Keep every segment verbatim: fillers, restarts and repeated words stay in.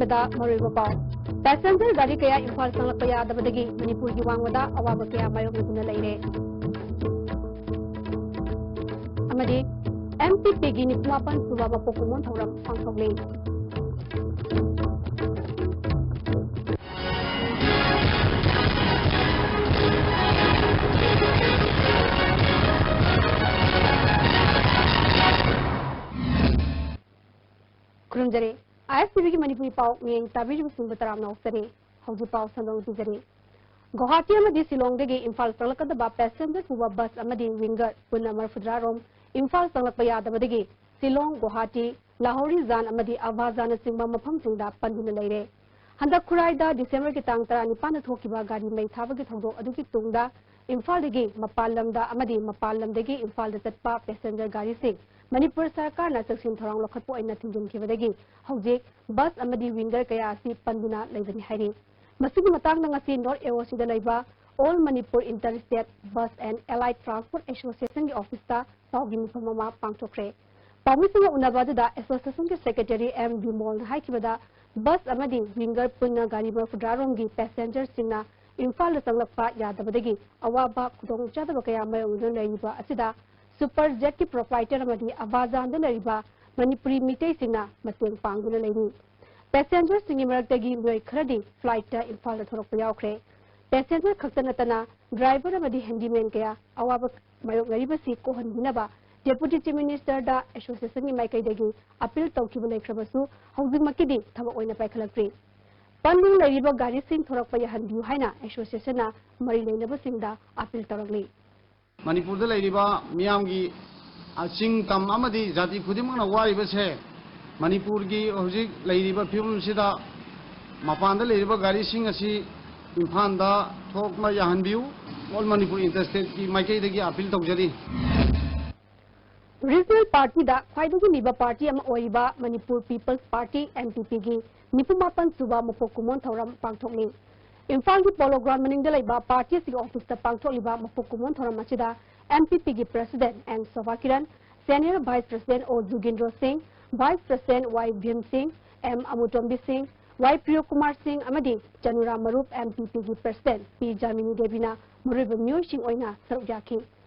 ꯗ ꯃꯔꯨꯑꯣꯏꯕ ꯄꯥꯎ꯫ ꯄꯦꯁꯦꯟꯖꯔ ꯒꯥꯔꯤ ꯀꯌꯥ ꯏꯝꯐꯥꯜ ꯆꯪꯂꯛꯄ ꯌꯥꯗꯕꯗꯒꯤ ꯃꯅꯤꯄꯨꯔꯒꯤ ꯋꯥꯡꯃꯗ ꯑꯋꯥꯕ ꯀꯌꯥ ꯃꯥꯌꯣꯛꯅꯗꯨꯅ ꯂꯩꯔꯦ꯫ ꯑꯃꯗꯤ ꯑꯦꯝ ꯄꯤ ꯄꯤꯒꯤ ꯅꯤꯐꯨꯃꯥꯄꯟ ꯁꯨꯕ ꯃꯄꯣꯛ ꯀꯨꯝꯑꯣꯟ ꯊꯧꯔꯝ ꯄꯥꯡꯊꯣꯛꯂꯤ꯫ ꯈꯨꯔꯨꯝꯖꯔꯤ꯫ ꯑꯥꯏ ꯑꯦꯁ ꯇꯤ ꯚꯤꯒꯤ ꯃꯅꯤꯄꯨꯔꯤ ꯄꯥꯎ ꯃꯤꯠꯌꯦꯡ ꯇꯥꯕꯤꯔꯤꯕꯁꯤꯡꯕꯨ ꯇꯔꯥꯝꯅ ꯑꯣꯛꯆꯔꯤ꯫ ꯍꯧꯖꯤꯛ ꯄꯥꯎ ꯁꯟꯗꯣꯛꯅ ꯄꯤꯖꯔꯤ꯫ ꯒꯨꯋꯥꯍꯥꯇꯤ ꯑꯃꯗꯤ ꯁꯤꯂꯣꯡꯗꯒꯤ ꯏꯝꯐꯥꯜ ꯆꯪꯂꯛꯀꯗꯕ ꯄꯦꯁꯦꯟꯖꯔ ꯄꯨꯕ ꯕꯁ ꯑꯃꯗꯤ ꯋꯤꯡꯒꯔ ꯄꯨꯟꯅ ꯃꯔꯤꯐꯨꯇꯔꯥ ꯔꯣꯝ ꯏꯝꯐꯥꯜ ꯆꯪꯂꯛꯄ ꯌꯥꯗꯕꯗꯒꯤ ꯁꯤꯂꯣꯡ, ꯒꯨꯋꯥꯍꯥꯇꯤ, ꯂꯥꯍꯧꯔꯤꯖꯥꯟ ꯑꯃꯗꯤ ꯑꯚꯥꯖꯥꯟꯅꯆꯤꯡꯕ ꯃꯐꯝꯁꯤꯡꯗ ꯄꯟꯗꯨꯅ ꯂꯩꯔꯦ꯫ ꯍꯟꯗꯛ ꯈꯨꯔꯥꯏꯗ ꯗꯤꯁꯦꯝꯕꯔꯒꯤ ꯇꯥꯡ ꯇꯔꯥꯅꯤꯄꯥꯟꯗ ꯊꯣꯛꯈꯤꯕ ꯒꯥꯔꯤ ꯃꯩ ꯊꯥꯕꯒꯤ ꯊꯧꯗꯣꯛ ꯑꯗꯨꯒꯤ ꯇꯨꯡꯗ ꯏꯝꯐꯥꯜꯗꯒꯤ ꯃꯄꯥꯟ ꯂꯝꯗ ꯑꯃꯗꯤ ꯃꯄꯥꯟ ꯂꯝꯗꯒꯤ ꯏꯝꯐꯥꯜꯗ ꯆꯠꯄ ꯄꯦꯁꯦꯟꯖꯔ ꯒꯥꯔꯤꯁꯤꯡ ꯃꯅꯤꯄꯨꯔ ꯁꯔꯀꯥꯔꯅ ꯆꯦꯛꯁꯤꯟ ꯊꯧꯔꯥꯡ ꯂꯧꯈꯠꯄ ꯑꯣꯏꯅ ꯊꯤꯡꯖꯤꯟꯈꯤꯕꯗꯒꯤ ꯍꯧꯖꯤꯛ ꯕꯁ ꯑꯃꯗꯤ ꯋꯤꯡꯒꯔ ꯀꯌꯥ ꯑꯁꯤ ꯄꯟꯗꯨꯅ ꯂꯩꯕꯅꯤ ꯍꯥꯏꯔꯤ꯫ ꯃꯁꯤꯒꯤ ꯃꯇꯥꯡꯗ ꯉꯁꯤ ꯅꯣꯔꯠ ꯑꯦ ꯑꯣ ꯁꯤꯗ ꯂꯩꯕ All Manipur Inter-State Bus and Allied Transport Association-ꯒꯤ ꯑꯣꯐꯤꯁꯇ ꯄꯥꯎꯒꯤ ꯃꯤꯐꯝ ꯑꯃ ꯄꯥꯡꯊꯣꯛꯈ꯭ꯔꯦ꯫ ꯄꯥꯎꯃꯤꯁꯤꯡꯒ ꯎꯅꯕ ꯑꯗꯨꯗ ꯑꯦꯁꯣꯁꯤꯌꯦꯁꯟꯒꯤ ꯁꯦꯀ꯭ꯔꯦꯇꯔꯤ ꯑꯦꯝ ꯕꯤꯃꯣꯜꯅ ꯍꯥꯏꯈꯤꯕꯗ, ꯕꯁ ꯑꯃꯗꯤ ꯋꯤꯡꯒꯔ ꯄꯨꯟꯅ ꯒꯥꯔꯤ ꯃꯔꯤꯐꯨꯇꯔꯥ ꯔꯣꯝꯒꯤ ꯄꯦꯁꯦꯟꯖꯔꯁꯤꯡꯅ ꯏꯝꯐꯥꯜꯗ ꯆꯪꯂꯛꯄ ꯌꯥꯗꯕꯗꯒꯤ ꯑꯋꯥꯕ ꯈꯨꯗꯣꯡꯆꯥꯗꯕ ꯀꯌꯥ ꯃꯥꯌꯣꯛꯅꯗꯨꯅ ꯂꯩꯔꯤꯕ ꯑꯁꯤꯗ ꯁꯨꯄꯔ ꯖꯦꯠꯀꯤ ꯄ꯭ꯔꯣꯄ꯭ꯔꯥꯏꯇꯔ ꯑꯃꯗꯤ ꯑꯚꯥꯖꯥꯟꯗ ꯂꯩꯔꯤꯕ ꯃꯅꯤꯄꯨꯔꯤ ꯃꯤꯇꯩꯁꯤꯡꯅ ꯃꯇꯦꯡ ꯄꯥꯡꯗꯨꯅ ꯂꯩꯔꯤ꯫ ꯄꯦꯁꯦꯟꯖꯔꯁꯤꯡꯒꯤ ꯃꯔꯛꯇꯒꯤ ꯃꯤꯑꯣꯏ ꯈꯔꯗꯤ ꯐ꯭ꯂꯥꯏꯠꯇ ꯏꯝꯐꯥꯜꯗ ꯊꯣꯔꯛꯄ ꯌꯥꯎꯈ꯭ꯔꯦ꯫ ꯄꯦꯁꯦꯟꯖꯔ ꯈꯛꯇ ꯅꯠꯇꯅ ꯗ꯭ꯔꯥꯏꯚꯔ ꯑꯃꯗꯤ ꯍꯦꯟꯗꯤꯃꯦꯟ ꯀꯌꯥ ꯑꯋꯥꯕ ꯃꯥꯌꯣꯛꯅꯔꯤꯕꯁꯤ ꯀꯣꯛꯍꯟꯕꯤꯅꯕ ꯗꯦꯄꯨꯇꯤ ꯆꯤꯐ ꯃꯤꯅꯤꯁꯇꯔꯗ ꯑꯦꯁꯣꯁꯤꯌꯦꯁꯟꯒꯤ ꯃꯥꯏꯀꯩꯗꯒꯤ ꯑꯄꯤꯜ ꯇꯧꯈꯤꯕ ꯂꯩꯈ꯭ꯔꯕꯁꯨ ꯍꯧꯖꯤꯛꯃꯛꯀꯤꯗꯤ ꯊꯕꯛ ꯑꯣꯏꯅ ꯄꯥꯏꯈꯠꯂꯛꯇ꯭ꯔꯤ꯫ ꯄꯟꯗꯨꯅ ꯂꯩꯔꯤꯕ ꯒꯥꯔꯤꯁꯤꯡ ꯊꯣꯔꯛꯄ ꯌꯥꯍꯟꯕꯤꯌꯨ ꯍꯥꯏꯅ ꯑꯦꯁꯣꯁꯤꯌꯦꯁꯟꯅ ꯃꯔꯤ ꯂꯩꯅꯕꯁꯤꯡꯗ ꯑꯄꯤꯜ ꯇꯧꯔꯛꯂꯤ꯫ ꯃꯅꯤꯄꯨꯔꯗ ꯂꯩꯔꯤꯕ ꯃꯤꯌꯥꯝꯒꯤ, ꯑ, ꯆꯤꯡ ꯇꯝ ꯑꯃꯗꯤ ꯖꯥꯇꯤ ꯈꯨꯗꯤꯡꯃꯛꯅ ꯋꯥꯔꯤꯕꯁꯦ ꯃꯅꯤꯄꯨꯔꯒꯤ ꯍꯧꯖꯤꯛ ꯂꯩꯔꯤꯕ ꯐꯤꯕꯝꯁꯤꯗ ꯃꯄꯥꯟꯗ ꯂꯩꯔꯤꯕ ꯒꯥꯔꯤꯁꯤꯡ ꯑꯁꯤ ꯏꯝꯐꯥꯜꯗ ꯊꯣꯛꯅ ꯌꯥꯍꯟꯕꯤꯌꯨ꯫ All Manipur Inter-State-ꯀꯤ ꯃꯥꯏꯀꯩꯗꯒꯤ ꯑꯄꯤꯜ ꯇꯧꯖꯔꯤ꯫ ꯔꯤꯖꯅꯦꯜ ꯄꯥꯔꯇꯤꯗ ꯈ꯭ꯋꯥꯏꯗꯒꯤ ꯂꯤꯕ ꯄꯥꯔꯇꯤ ꯑꯃ ꯑꯣꯏꯔꯤꯕ Manipur People's Party, M P ꯄꯤꯒꯤ ꯅꯤꯐꯨꯃꯥꯄꯟ ꯁꯨꯕ ꯃꯄꯣꯛ ꯀꯨꯝꯑꯣꯟ ꯊꯧꯔꯝ ꯄꯥꯡꯊꯣꯛꯂꯤ꯫ ꯏꯝꯐꯥꯜꯒꯤ ꯄꯣꯂꯣ ꯒ꯭ꯔꯥꯎꯟ ꯃꯅꯤꯡꯗ ꯂꯩꯕ ꯄꯥꯔꯇꯤ ꯑꯁꯤꯒꯤ ꯑꯣꯐꯤꯁꯇ ꯄꯥꯡꯊꯣꯛꯂꯤꯕ ꯃꯄꯣꯛ ꯀꯨꯝꯑꯣꯟ ꯊꯧꯔꯝ ꯑꯁꯤꯗ ꯑꯦꯝ ꯄꯤ ꯄꯤꯒꯤ president N Sobha Kiran, senior vice president O Jugindro ꯁꯤꯡ, ꯚꯥꯏꯁ ꯄ꯭ꯔꯦꯁꯤꯗꯦꯟꯠ ꯋꯥꯏ ꯚꯤꯝ ꯁꯤꯡ, ꯑꯦꯝ ꯑꯃꯨꯇꯣꯝꯕꯤ ꯁꯤꯡ, ꯋꯥꯏ ꯄ꯭ꯔꯤꯌꯣꯀꯨꯃꯥꯔ ꯁꯤꯡ ꯑꯃꯗꯤ ꯆꯅꯨꯔꯥ ꯃꯔꯨꯞ ꯑꯦꯝ ꯄꯤ ꯄꯤꯒꯤ ꯄ꯭ꯔꯁꯤꯗꯦꯟꯠ ꯄꯤ ꯖꯥꯃꯤꯅꯤ ꯗꯦꯕꯤꯅ ꯃꯔꯨꯑꯣꯏꯕ ꯃꯤꯑꯣꯏꯁꯤꯡ ꯑꯣꯏꯅ ꯁꯔꯨꯛ ꯌꯥꯈꯤ꯫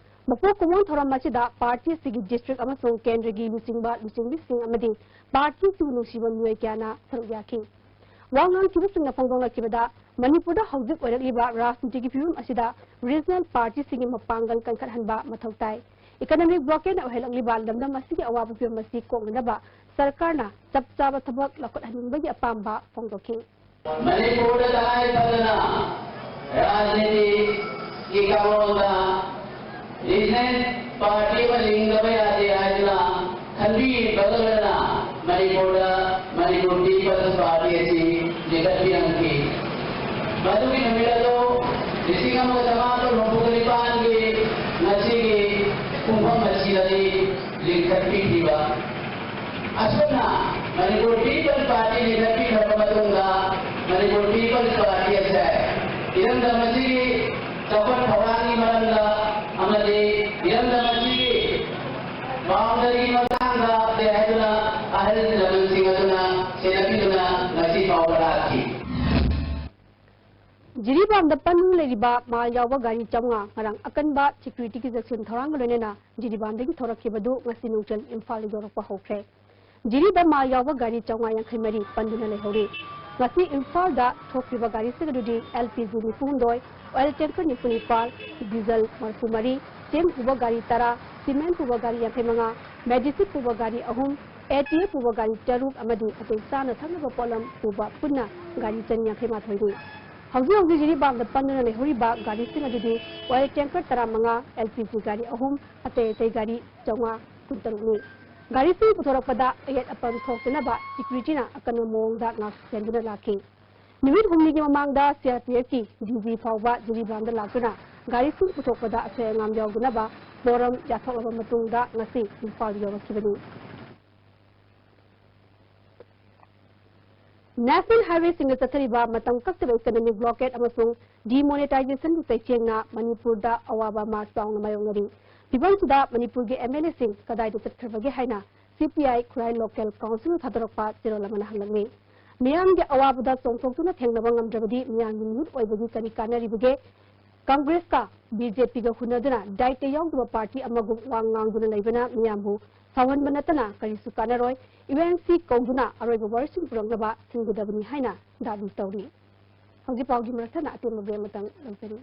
ꯃꯀꯣꯛ ꯀꯨꯝꯑꯣꯟ ꯊꯧꯔꯝ ꯑꯁꯤꯗ ꯄꯥꯔꯇꯤ ꯑꯁꯤꯒꯤ ꯗꯤꯁꯇ꯭ꯔꯤꯛ ꯑꯃꯁꯨꯡ ꯀꯦꯟꯗ꯭ꯔꯒꯤ ꯂꯨꯆꯤꯡꯕ, ꯂꯨꯆꯤꯡꯕꯤꯁꯤꯡ ꯑꯃꯗꯤ ꯄꯥꯔꯇꯤꯁꯤꯕꯨ ꯅꯨꯡꯁꯤꯕ ꯃꯤꯑꯣꯏ ꯀꯌꯥꯅ ꯁꯔꯨꯛ ꯌꯥꯈꯤ꯫ ꯋꯥ ꯉꯥꯡꯈꯤꯕꯁꯤꯡꯅ ꯐꯣꯡꯗꯣꯛꯂꯛꯈꯤꯕꯗ, ꯃꯅꯤꯄꯨꯔꯗ ꯍꯧꯖꯤꯛ ꯑꯣꯏꯔꯛꯂꯤꯕ ꯔꯥꯖꯅꯤꯇꯤꯒꯤ ꯐꯤꯕꯝ ꯑꯁꯤꯗ ꯔꯤꯖꯅꯦꯜ ꯄꯥꯔꯇꯤꯁꯤꯡꯒꯤ ꯃꯄꯥꯡꯒꯜ ꯀꯟꯈꯠꯍꯟꯕ ꯃꯊꯧ ꯇꯥꯏ꯫ ꯏꯀꯣꯅꯣꯃꯤꯛ ꯕ꯭ꯂꯣꯀꯦꯠꯅ ꯑꯣꯏꯍꯜꯂꯛꯂꯤꯕ ꯂꯝꯗꯝ ꯑꯁꯤꯒꯤ ꯑꯋꯥꯕ ꯐꯤꯕꯝ ꯑꯁꯤ ꯀꯣꯛꯅꯅꯕ ꯁꯔꯀꯥꯔꯅ ꯆꯞ ꯆꯥꯕ ꯊꯕꯛ ꯂꯧꯈꯠꯍꯟꯅꯤꯡꯕꯒꯤ ꯑꯄꯥꯝꯕ ꯐꯣꯡꯗꯣꯛꯈꯤ꯫ ꯃꯅꯤꯄꯨꯔꯗ ꯇꯉꯥꯏ ꯐꯗꯅ ꯔꯥꯖꯅꯤꯇꯤꯒꯤ ꯀꯥꯡꯂꯣꯟꯗ ꯔꯤꯖꯅꯦꯜ ꯄꯥꯔꯇꯤ ꯑꯃ ꯂꯤꯡꯗꯕ ꯌꯥꯗꯦ ꯍꯥꯏꯗꯨꯅ ꯈꯟꯕꯤꯕꯒ ꯂꯣꯏꯅꯅ ꯃꯅꯤꯄꯨꯔꯗ ꯃꯅꯤꯄꯨꯔ ꯄꯤꯄꯜꯁ ꯄꯥꯔꯇꯤ ꯑꯁꯤ ꯂꯤꯡꯈꯠꯄꯤꯔꯝꯈꯤ꯫ ꯃꯗꯨꯒꯤ ꯅꯨꯃꯤꯠ ꯑꯗꯨ ꯂꯤꯁꯤꯡ ꯑꯃꯒ ꯆꯃꯥꯄꯜ ꯍꯨꯝꯐꯨꯇꯔꯦꯠꯀꯤ ꯉꯁꯤꯒꯤ ꯄꯨꯡꯐꯝ ꯑꯁꯤꯗꯗꯤ ꯂꯤꯡꯈꯠꯄꯤꯈꯤꯕ꯫ ꯑꯁꯨꯝꯅ ꯃꯅꯤꯄꯨꯔ ꯄꯤꯄꯜꯁ ꯄꯥꯔꯇꯤ ꯂꯤꯡꯈꯠꯄꯤꯈ꯭ꯔꯕ ꯃꯇꯨꯡꯗ ꯃꯅꯤꯄꯨꯔ ꯄꯤꯄꯜꯁ ꯄꯥꯔꯇꯤ ꯑꯁꯦ ꯏꯔꯝꯗꯝ ꯑꯁꯤꯒꯤ ꯆꯥꯎꯈꯠ ꯊꯧꯔꯥꯡꯒꯤ ꯃꯔꯝꯗ ꯑꯃꯗꯤ ꯏꯔꯝꯗꯝ ꯑꯁꯤꯒꯤ ꯕꯥꯎꯟꯗꯔꯤꯒꯤ ꯃꯇꯥꯡꯗ ꯂꯩ ꯍꯥꯏꯗꯨꯅ ꯑꯍꯜ ꯂꯃꯟꯁꯤꯡ ꯑꯗꯨꯅ ꯁꯦꯟꯅꯕꯤꯗꯨꯅ ꯉꯁꯤ ꯐꯥꯎꯕ ꯂꯥꯛꯈꯤ꯫ ꯖꯤꯔꯤꯕꯥꯝꯗ ꯄꯟꯗꯨꯅ ꯂꯩꯔꯤꯕ ꯃꯥꯜ ꯌꯥꯎꯕ ꯒꯥꯔꯤ ꯆꯥꯝꯃꯉꯥ ꯉꯔꯥꯡ ꯑꯀꯟꯕ ꯁꯦꯀ꯭ꯌꯨꯔꯤꯇꯤꯒꯤ ꯆꯦꯛꯁꯤꯟ ꯊꯧꯔꯥꯡꯒ ꯂꯣꯏꯅꯅ ꯖꯤꯔꯤꯕꯥꯝꯗꯒꯤ ꯊꯣꯔꯛꯈꯤꯕꯗꯨ ꯉꯁꯤ ꯅꯨꯡꯊꯤꯜ ꯏꯝꯐꯥꯜ ꯌꯧꯔꯛꯄ ꯍꯧꯈ꯭ꯔꯦ꯫ ꯖꯤꯔꯤꯕꯥꯝ ꯃꯥꯜ ꯌꯥꯎꯕ ꯒꯥꯔꯤ ꯆꯥꯝꯃꯉꯥ ꯌꯥꯡꯈꯩ ꯃꯔꯤ ꯄꯟꯗꯨꯅ ꯂꯩꯍꯧꯔꯤ꯫ ꯉꯁꯤ ꯏꯝꯐꯥꯜꯗ ꯊꯣꯛꯈꯤꯕ ꯒꯥꯔꯤꯁꯤꯡ ꯑꯗꯨꯗꯤ ꯑꯦꯜ ꯄꯤ ꯖꯤ ꯅꯤꯐꯨ ꯍꯨꯝꯗꯣꯏ, ꯑꯣꯏꯜ ꯇꯦꯡꯀꯔ ꯅꯤꯐꯨ ꯅꯤꯄꯥꯜ, ꯗꯤꯖꯜ ꯃꯔꯤꯐꯨ ꯃꯔꯤ, ꯆꯦꯡ ꯄꯨꯕ ꯒꯥꯔꯤ ꯇꯔꯥ, ꯁꯤꯃꯦꯟ ꯄꯨꯕ ꯒꯥꯔꯤ ꯌꯥꯡꯈꯩ ꯃꯉꯥ, ꯃꯦꯗꯤꯁꯤꯠ ꯄꯨꯕ ꯒꯥꯔꯤ ꯑꯍꯨꯝ, ꯑꯦ ꯇꯤ ꯑꯦꯐ ꯄꯨꯕ ꯒꯥꯔꯤ ꯇꯔꯨꯛ ꯑꯃꯗꯤ ꯑꯇꯩ ꯆꯥꯅ ꯊꯛꯅꯕ ꯄꯣꯠꯂꯝ ꯄꯨꯕ ꯄꯨꯟꯅ ꯒꯥꯔꯤ ꯆꯅꯤ ꯌꯥꯡꯈꯩ ꯃꯥꯊꯣꯏꯅꯤ꯫ ꯍꯧꯖꯤꯛ ꯍꯧꯖꯤꯛ ꯖꯤꯔꯤꯕꯥꯝꯗ ꯄꯟꯗꯨꯅ ꯂꯩꯍꯧꯔꯤꯕ ꯒꯥꯔꯤꯁꯤꯡ ꯑꯗꯨꯗꯤ ꯑꯣꯏꯜ ꯇꯦꯡꯀꯔ ꯇꯔꯥꯃꯉꯥ, ꯑꯦꯜ ꯄꯤ ꯖꯤ ꯒꯥꯔꯤ ꯑꯍꯨꯝ, ꯑꯇꯩ ꯑꯇꯩ ꯒꯥꯔꯤ ꯆꯥꯝꯃꯉꯥ ꯀꯨꯟꯇꯔꯨꯛꯅꯤ꯫ ꯒꯥꯔꯤꯁꯤꯡ ꯄꯨꯊꯣꯔꯛꯄꯗ ꯑꯌꯦꯠ ꯑꯄꯟ ꯊꯣꯛꯇꯅꯕ ꯁꯦꯀ꯭ꯌꯨꯔꯤꯇꯤꯅ ꯑꯀꯟꯕ ꯃꯑꯣꯡꯗ ꯉꯥꯛ ꯁꯦꯟꯗꯨꯅ ꯂꯥꯛꯈꯤ꯫ ꯅꯨꯃꯤꯠ ꯍꯨꯝꯅꯤꯒꯤ ꯃꯃꯥꯡꯗ C R P ꯑꯦꯐꯀꯤ D G ꯐꯥꯎꯕ ꯖꯤꯔꯤꯕꯥꯝꯗ ꯂꯥꯛꯇꯨꯅ ꯒꯥꯔꯤꯁꯤꯡ ꯄꯨꯊꯣꯛꯄꯗ ꯑꯁꯣꯏ ꯑꯉꯥꯝ ꯌꯥꯎꯗꯅꯕ ꯄꯣꯔꯝ ꯌꯥꯊꯣꯛꯂꯕ ꯃꯇꯨꯡꯗ ꯉꯁꯤ ꯏꯝꯐꯥꯜ ꯌꯧꯔꯛꯈꯤꯕꯅꯤ꯫ ꯅꯦꯁꯅꯦꯜ ꯍꯥꯏꯋꯦꯁꯤꯡꯗ ꯆꯠꯊꯔꯤꯕ ꯃꯇꯝ ꯀꯛꯇꯕ ꯏꯀꯣꯅꯣꯃꯤꯛ ꯕ꯭ꯂꯣꯀꯦꯠ ꯑꯃꯁꯨꯡ ꯗꯤꯃꯣꯅꯦꯇꯥꯏꯖꯦꯁꯟꯕꯨ ꯆꯩꯊꯦꯡꯅ ꯃꯅꯤꯄꯨꯔꯗ ꯑꯋꯥꯕ ꯑꯃ ꯆꯥꯎꯅ ꯃꯥꯌꯣꯛꯅꯔꯤ꯫ ꯐꯤꯕꯝꯁꯤꯗ ꯃꯅꯤꯄꯨꯔꯒꯤ ꯑꯦꯝ ꯑꯦꯜ ꯑꯦꯁꯤꯡ ꯀꯗꯥꯏꯗ ꯆꯠꯈ꯭ꯔꯕꯒꯦ ꯍꯥꯏꯅ ꯁꯤ ꯄꯤ ꯑꯥꯏ ꯈꯨꯔꯥꯏ ꯂꯣꯀꯦꯜ ꯀꯥꯎꯟꯁꯤꯜꯅ ꯊꯥꯗꯣꯔꯛꯄ ꯆꯦꯔꯣꯜ ꯑꯃꯅ ꯍꯪꯂꯛꯂꯤ꯫ ꯃꯤꯌꯥꯝꯒꯤ ꯑꯋꯥꯕꯗ ꯆꯣꯡꯊꯣꯛꯇꯨꯅ ꯊꯦꯡꯅꯕ ꯉꯝꯗ꯭ꯔꯕꯗꯤ ꯃꯤꯌꯥꯝꯒꯤ ꯃꯤꯍꯨꯠ ꯑꯣꯏꯕꯒꯤ ꯀꯔꯤ ꯀꯥꯟꯅꯔꯤꯕꯒꯦ? ꯀꯪꯒ꯭ꯔꯦꯁꯀ ꯕꯤ ꯖꯦ ꯄꯤꯒ ꯍꯨꯟꯅꯗꯨꯅ ꯗꯥꯏꯇ ꯌꯥꯎꯗꯕ ꯄꯥꯔꯇꯤ ꯑꯃꯒꯨꯝ ꯋꯥ ꯉꯥꯡꯗꯨꯅ ꯂꯩꯕꯅ ꯃꯤꯌꯥꯝꯕꯨ ꯁꯥꯎꯍꯟꯕ ꯅꯠꯇꯅ ꯀꯔꯤꯁꯨ ꯀꯥꯟꯅꯔꯣꯏ꯫ ꯌꯨ ꯑꯦꯟ ꯁꯤ ꯀꯧꯗꯨꯅ ꯑꯔꯣꯏꯕ ꯋꯥꯔꯣꯏꯁꯤꯟ ꯄꯨꯔꯛꯅꯕ ꯁꯤꯟꯒꯗꯕꯅꯤ ꯍꯥꯏꯅ ꯗꯥꯕꯤ ꯇꯧꯔꯤ꯫ ꯍꯧꯖꯤꯛ ꯄꯥꯎꯒꯤ ꯃꯔꯛ ꯊꯠꯅ ꯑꯇꯦꯟꯕ ꯕ꯭ꯔꯦꯛ ꯑꯃꯇꯪ ꯂꯧꯖꯔꯤ꯫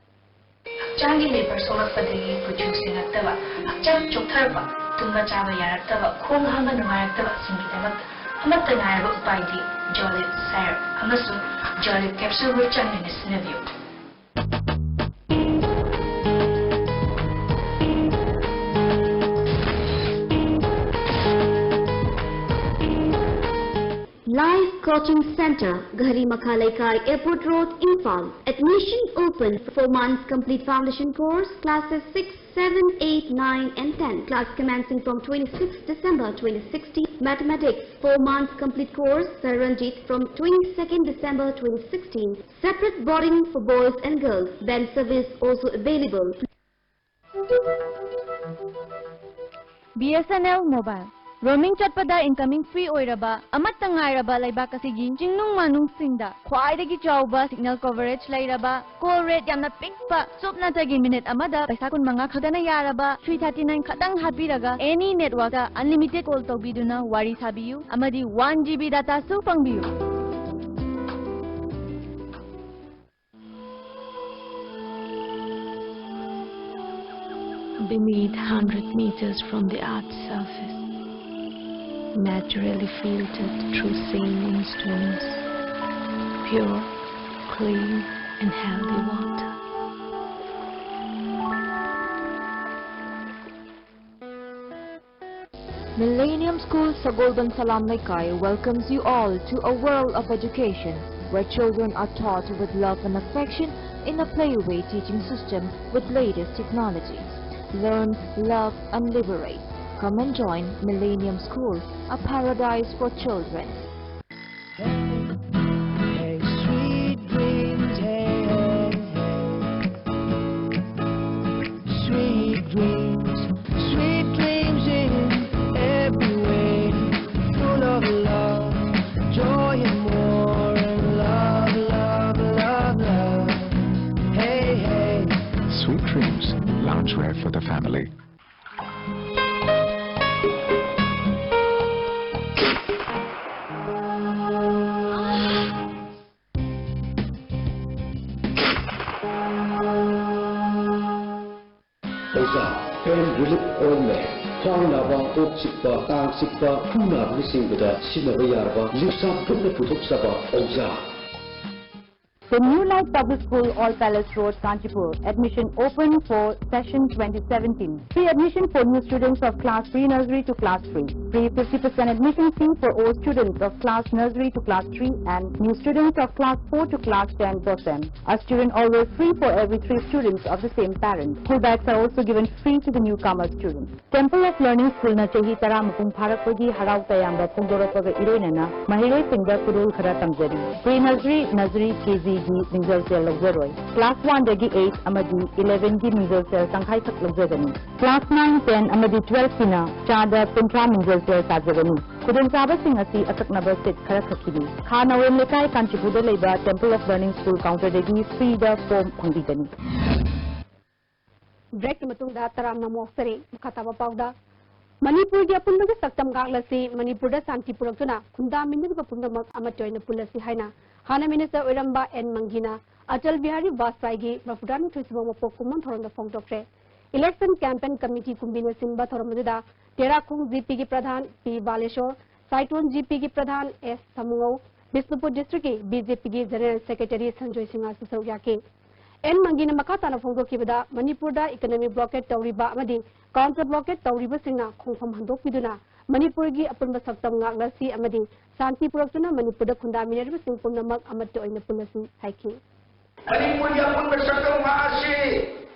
ꯍꯛꯆꯥꯡꯒꯤ ꯂꯩꯕꯔ ꯁꯣꯛꯂꯛꯄꯗꯒꯤ ꯀꯨꯆꯨ ꯁꯦꯡꯉꯛꯇꯕ, ꯍꯛꯆꯥꯡ ꯆꯣꯛꯊꯔꯛꯄ, ꯇꯨꯝꯕ ꯆꯥꯕ ꯌꯥꯔꯛꯇꯕ, ꯈꯣꯡ ꯍꯥꯝꯕ ꯅꯨꯡꯉꯥꯏꯔꯛꯇꯕꯁꯤꯡꯒꯤꯗꯃꯛꯇ ꯑꯃꯠꯇ ꯉꯥꯏꯔꯕ ꯎꯄꯥꯏꯗꯤ ꯖꯣꯂꯤꯞ ꯁꯥꯏꯔꯞ ꯑꯃꯁꯨꯡ ꯖꯣꯂꯤꯞ ꯀꯦꯞꯁꯨꯜꯕꯨ ꯆꯥꯡ ꯅꯥꯏꯅ ꯁꯤꯖꯤꯟꯅꯕꯤꯌꯨ꯫ Life Coaching Center, Ghari Makha Leikai, Airport Road, Imphal. Admission open. Four months complete foundation course, classes six, seven, eight, nine and ten. Class commencing from twenty-sixth December twenty sixteen. Mathematics, four months complete course, Sir Ranjit, from twenty-second December twenty sixteen. Separate boarding for boys and girls. Band service also available. B S N L Mobile. Roaming ꯆꯠꯄꯗ incoming free ꯑꯣꯏꯔꯕ, ꯑꯃꯠꯇ ꯉꯥꯏꯔꯕ ꯂꯩꯕꯥꯛ ꯑꯁꯤꯒꯤ ꯆꯤꯡꯅꯨꯡ ꯃꯥꯅꯨꯡꯁꯤꯡꯗ ꯈ꯭ꯋꯥꯏꯗꯒꯤ ꯆꯥꯎꯕ signal coverage ꯂꯩꯔꯕ, call rate ꯌꯥꯝꯅ ꯄꯤꯛꯄ, ꯆꯨꯞꯅꯇꯒꯤ minute ꯑꯃꯗ ꯄꯩꯁꯥ ꯀꯨꯟ ꯃꯉꯥ ꯈꯛꯇꯅ ꯌꯥꯔꯕ, three thirty nine ꯈꯛꯇꯪ ꯍꯥꯞꯄꯤꯔꯒ any network ꯇ unlimited call ꯇꯧꯕꯤꯗꯨꯅ ꯋꯥꯔꯤ ꯁꯥꯕꯤꯌꯨ ꯑꯃꯗꯤ one G B data ꯁꯨ ꯐꯪꯕꯤꯌꯨ꯫ Beneath hundred meters from the earth's surface, naturally filtered through saline streams, pure, clean and healthy water. Millennium School, Sagolband Salam Leikai welcomes you all to a world of education, where children are taught with love and affection in a playway teaching system with latest technologies. Learn, love, and liberate. Come and join Millennium School, a paradise for children. Hey, sweet dreams, hey, hey, hey. Sweet dreams, sweet dreams in every way. family. ꯑꯣꯖꯥ, pain relief ointment꯫ ꯈ꯭ꯋꯥꯡ ꯅꯥꯕ, ꯀꯣꯛ ꯆꯤꯛꯄ, ꯀꯥꯡ ꯆꯤꯛꯄ, ꯈꯨꯎ ꯅꯥꯕꯅꯆꯤꯡꯕꯗ ꯁꯤꯖꯤꯟꯅꯕ ꯌꯥꯔꯕ ꯂꯤꯛꯁꯥ ꯒ꯭ꯔꯨꯞꯅ ꯄꯨꯊꯣꯛꯆꯕ ꯑꯣꯖꯥ꯫ The New Light Public School, All Palace Road, Kanchipur. Admission open for session twenty seventeen. Free admission for new students of class pre-nursery to class three. Free fifty percent admission fee for all students of class nursery to class three and new students of class four to class ten percent. A student always free for every three students of the same parent. School bags are also given free to the newcomer students. Temple of Learning Schoolꯅ ꯆꯍꯤ ꯇꯔꯥ ꯃꯄꯨꯡ ꯐꯥꯔꯛꯄꯒꯤ ꯍꯔꯥꯎ ꯇꯌꯥꯝꯕ ꯐꯣꯡꯗꯣꯔꯛꯄꯒ ꯏꯔꯣꯏꯅꯅ ꯃꯍꯩꯔꯣꯏꯁꯤꯡꯗ ꯈꯨꯗꯣꯜ ꯈꯔ ꯇꯝꯖꯔꯤ꯫ Pre-nursery, nursery, KGꯒꯤ ꯃꯤꯡꯖꯦꯜ ꯁꯦꯜ ꯂꯧꯖꯔꯣꯏ꯫ Class oneꯗꯒꯤ eight ꯑꯃꯗꯤ elevenꯒꯤ ꯃꯤꯡꯖꯦꯜ ꯁꯦꯜ ꯇꯪꯈꯥꯏꯈꯛ ꯂꯧꯖꯒꯅꯤ꯫ Class nine, ten ꯑꯃꯗꯤ twelveꯀꯤꯅ ꯆꯥꯗ ꯀꯨꯟꯊ꯭ꯔꯥ ꯃꯤꯡꯖꯦꯜ ꯁꯦꯜ ꯇꯥꯖꯒꯅꯤ꯫ ꯈꯨꯗꯣꯡꯆꯥꯕꯁꯤꯡ ꯑꯁꯤ ꯑꯀꯛꯅꯕ seat ꯈꯔꯈꯛꯀꯤꯅꯤ꯫ ꯈꯥ ꯅꯋꯦꯝ ꯂꯩꯀꯥꯏ, ꯀꯥꯟꯆꯤꯄꯨꯔꯗ ꯂꯩꯕ Temple of Learning School counterꯗꯒꯤ freeꯗ form ꯐꯪꯕꯤꯒꯅꯤ꯫ Breakꯀꯤ ꯃꯇꯨꯡꯗ ꯇꯔꯥꯝꯅ ꯑꯃꯨꯛ ꯑꯣꯛꯆꯔꯤ꯫ ꯃꯈꯥ ꯇꯥꯕ ꯄꯥꯎꯗ, ꯃꯅꯤꯄꯨꯔꯒꯤ ꯑꯄꯨꯟꯕꯒꯤ ꯁꯛꯇꯝ ꯉꯥꯛꯂꯁꯤ, ꯃꯅꯤꯄꯨꯔꯗ ꯁꯥꯟꯇꯤ ꯄꯨꯔꯛꯇꯨꯅ ꯈꯨꯟꯗꯥꯃꯤꯟꯅꯔꯤꯕ ꯄꯨꯝꯅꯃꯛ ꯑꯃꯠꯇ ꯑꯣꯏꯅ ꯄꯨꯜꯂꯁꯤ ꯍꯥꯏꯅ ꯍꯥꯟꯅ minister ꯑꯣꯏꯔꯝꯕ ꯑꯦꯟ ꯃꯪꯒꯤꯅ ꯑꯇꯜ ꯕꯤꯍꯥꯔꯤ ꯕꯥꯖꯄꯥꯏꯒꯤ ꯃꯧꯗ꯭ꯔꯥ ꯅꯤꯊꯣꯏ ꯁꯨꯕ ꯃꯄꯣꯛ ꯀꯨꯝꯑꯣꯟ ꯊꯧꯔꯝꯗ ꯐꯣꯡꯗꯣꯛꯈ꯭ꯔꯦ꯫ Election Campaign Committee ꯀꯨꯝꯕꯤꯅ ꯁꯤꯟꯕ ꯊꯧꯔꯝ ꯑꯗꯨꯗ ꯇꯦꯔꯥꯈꯣꯡ GPꯒꯤ ꯄ꯭ꯔꯙꯥꯟ ꯄꯤ ꯕꯥꯂꯦꯁꯣꯔ, ꯁꯥꯏꯇꯣꯟ GPꯒꯤ ꯄ꯭ꯔꯙꯥꯟ ꯑꯦꯁ ꯁꯥꯃꯨꯉꯧ, ꯕꯤꯁꯅꯨꯄꯨꯔ districtꯀꯤ BJPꯒꯤ general secretary ꯁꯟꯖꯣꯏ ꯁꯤꯡꯍꯁꯨ ꯁꯔꯨꯛ ꯌꯥꯈꯤ꯫ ꯑꯦꯟ ꯃꯪꯒꯤꯅ ꯃꯈꯥ ꯇꯥꯅ ꯐꯣꯡꯗꯣꯛꯈꯤꯕꯗ, ꯃꯅꯤꯄꯨꯔꯗ economic blockade ꯇꯧꯔꯤꯕ ꯑꯃꯗꯤ counter blockade ꯇꯧꯔꯤꯕꯁꯤꯡꯅ ꯈꯣꯡꯐꯝ ꯍꯟꯗꯣꯛꯄꯤꯗꯨꯅ ꯃꯅꯤꯄꯨꯔꯒꯤ ꯑꯄꯨꯟꯕ ꯁꯛꯇꯝ ꯉꯥꯛꯂꯁꯤ ꯑꯃꯗꯤ ꯁꯥꯟꯇꯤ ꯄꯨꯔꯛꯇꯨꯅ ꯃꯅꯤꯄꯨꯔꯗ ꯈꯨꯟꯗꯥꯃꯤꯟꯅꯔꯤꯕꯁꯤꯡ ꯄꯨꯝꯅꯃꯛ ꯑꯃꯠꯇ ꯑꯣꯏꯅ ꯄꯨꯜꯂꯁꯤ ꯍꯥꯏꯈꯤ꯫ ꯃꯅꯤꯄꯨꯔꯒꯤ ꯑꯄꯨꯟꯕ ꯁꯛꯇꯝ ꯉꯥꯛꯂꯁꯤ꯫